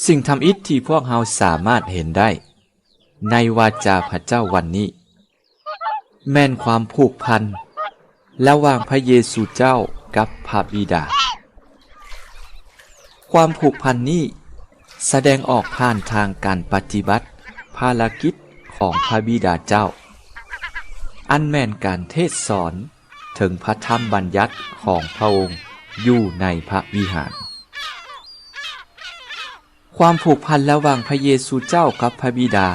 ສິ່ງທຳອິດທີ່ພວກເຮົາສາມາດເຫັນໄດ້ໃນວາຈາພະເຈົ້າວັນນີ້ ແມ່ນຄວາມຜູກພັນລະຫວ່າງພະເຢຊູເຈົ້າກັບພະບິດາ. ຄວາມຜູກພັນນີ້ສະແດງອອກຜ່ານທາງການປະຕິບັດພາລະກິດຂອງພະບິດາເຈົ້າ, ອັນແມ່ນການເທດສອນເຖິງພະທຳບັນຍັດຂອງພະອົງຢູ່ໃນພະວິຫານ. ຄວາມຜູກພັນລະຫວ່າງພະເຢຊູເຈົ້າກັບພະບິດາ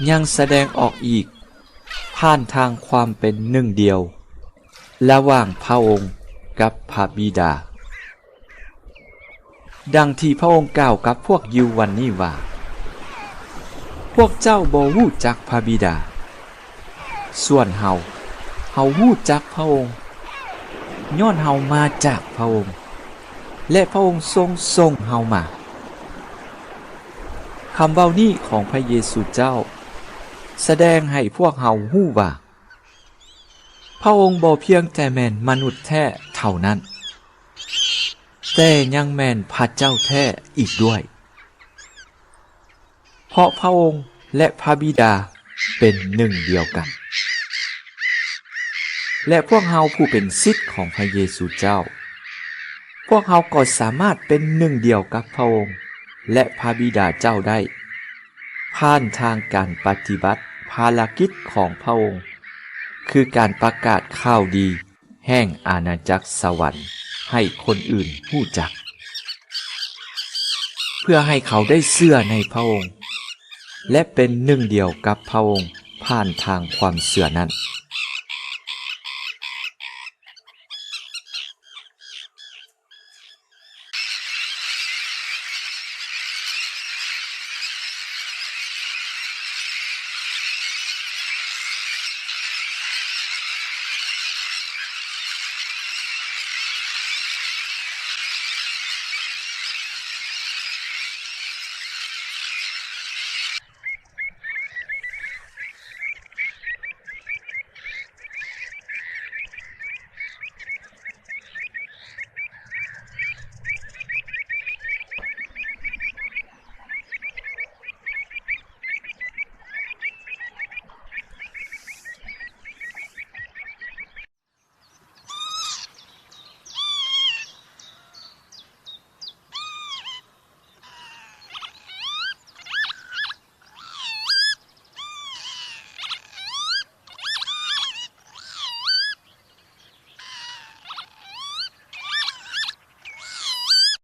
ຍັງສະແດງອອກອີກຜ່ານທາງຄວາມເປັນໜຶ່ງດຽວລະຫວ່າງພະອົງກັບພະບິດາ. ດັ່ງທີ່ພະອົງກ່າວກັບພວກຢິວວັນນີ້ວ່າ, ພວກເຈົ້າບໍ່ຮູ້ຈັກພະບິດາ, ສ່ວນເຮົາ, ເຮົາຮູ້ຈັກພະອົງ, ຍ້ອນເຮົາມາຈາກພະອົງ ແລະ ພະອົງຊົງສົ່ງເຮົາມາ. ຄຳເວົ້ານີ້ຂອງພະເຢຊູເຈົ້າ ສະແດງໃຫ້ພວກເຮົາຮູ້ວ່າ ພະອົງບໍ່ພຽງແຕ່ແມ່ນມະນຸດແທ້ເທົ່ານັ້ນ, ແຕ່ຍັງແມ່ນພະເຈົ້າແທ້ອີກດ້ວຍ. ເພາະພະອົງ ແລະ ພະບິດາເປັນໜຶ່ງດຽວກັນ. ແລະ ພວກເຮົາຜູ້ເປັນສິດຂອງພະເຢຊູເຈົ້າ, ພວກເຮົາກໍສາມາດເປັນໜຶ່ງດຽວກັບພະອົງ ແລະ ພະບິດາເຈົ້າໄດ້ ຜ່ານທາງການປະຕິບັດພາລະກິດຂອງພະອົງ, ຄືການປະກາດຂ່າວດີ ແຫ່ງອານາຈັກສະຫວັນໃຫ້ຄົນອື່ນຮູ້ຈັກ, ເພື່ອໃຫ້ເຂົາໄດ້ເຊື່ອໃນພະອົງ ແລະ ເປັນໜຶ່ງດຽວກັບພະອົງຜ່ານທາງຄວາມເຊື່ອນັ້ນ.